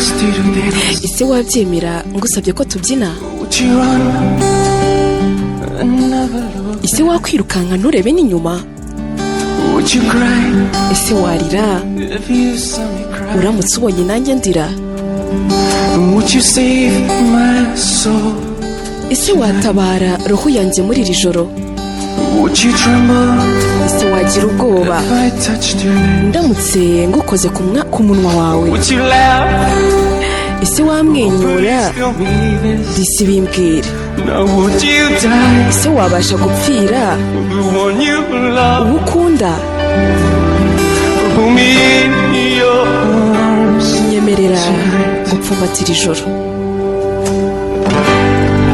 asked you to dance, Ese wabyemera ngusabye ko tubyina? would you run and never look? Ese wakwirukanka nturebe n'inyuma? Would you cry Ese warira if you saw me cry? uramutse ubonye nanjye ndira? Would you save my soul? Ese watabara roho yanjye muri iri joro? Would you tremble Ese wagira ubwoba if I touched your lips? ndamutse ngukoze ku munwa wawe? Would you laugh? Ese wamwenyura? Please tell me this. Disi bimbwire. Now would you die Ese wabasha gupfira for the one you love? uwo ukunda? Hold me in your arms. Nyemerera gupfumbatira ijoro.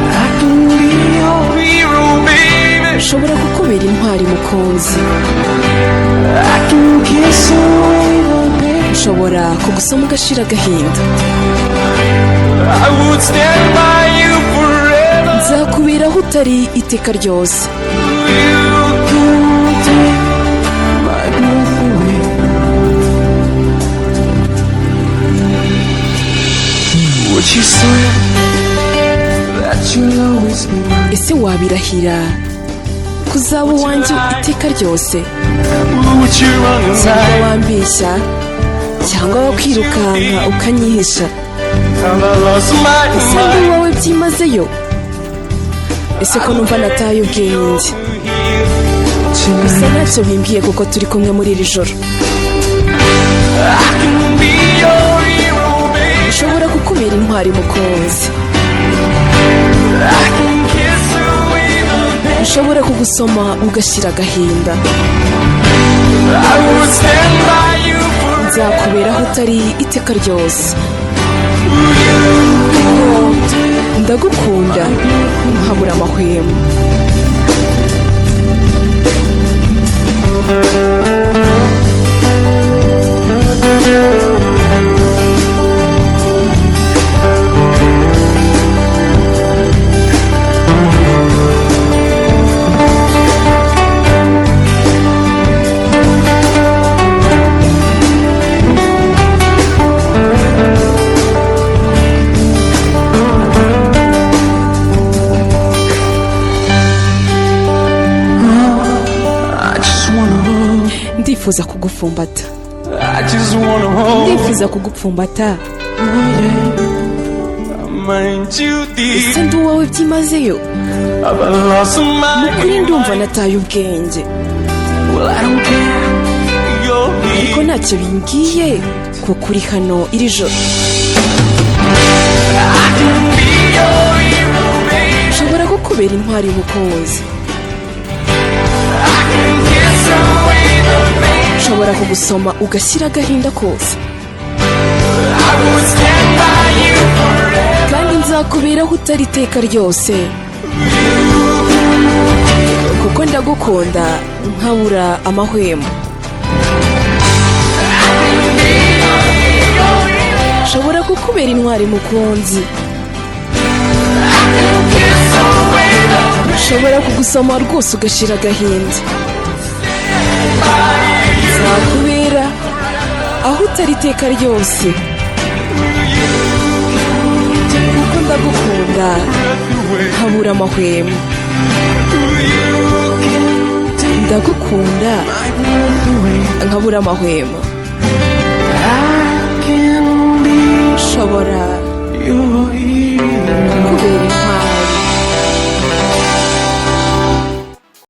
I can be your hero, baby. Nshobora kukubera intwari, mukunzi. I can kiss away the pain. Nshobora kugusoma ugashira agahinda. I would stand by you forever. Nzakubera aho utari iteka ryose. You can take my breath away. Would you swear that you'll always be mine? Ese wabirahira kuzaba uwanjye iteka ryose? Would you run and Cyangwa hide? wambeshya, cyangwa wakwirukanka ukanyihisha? Have I lost my Ese ndi mind? uwawe byimazeyo? Ese ko numva nataye ubwenge? Gusa ntacyo bimbwiye kuko turi kumwe muri iri joro. I can be your hero, baby. Nshobora kukubera intwari, mukunzi. I can kiss away the pain. Nshobora kugusoma ugashyira agahinda. I would stand by you forever. Nzakubera aho utari iteka ryose. Ndagukunda nkabura amahwemo. I just wanna hold. Ndifuza kugufumbata. I just wanna hold. Ndifuza kugupfumbata. Oh, yeah. I mind you deep. Ese ndi uwawe byimazeyo? I've lost my Kuri ndumva mind. nataye ubwenge. Well, I don't care. You're Ariko here. ntacyo bimbwiye kuko uri hano iri joro. I can be your hero, baby. Nshobora kukubera intwari, mukunzi. I can kiss away the pain. Nshobora kugusoma ugashyira agahinda kose. I would stand by you forever. Kandi nzakuberaho utari iteka ryose kuko ndagukunda nkabura amahwemo. Nshobora kukubera intwari, mukunzi. Kiss away the pain. Nshobora kugusoma rwose ugashira agahinda. Nzakubera aho utari iteka ryose kuko ndagukunda nkabura amahwemo. Ndagukunda My breath away. nkabura amahwemo. I can be Nshobora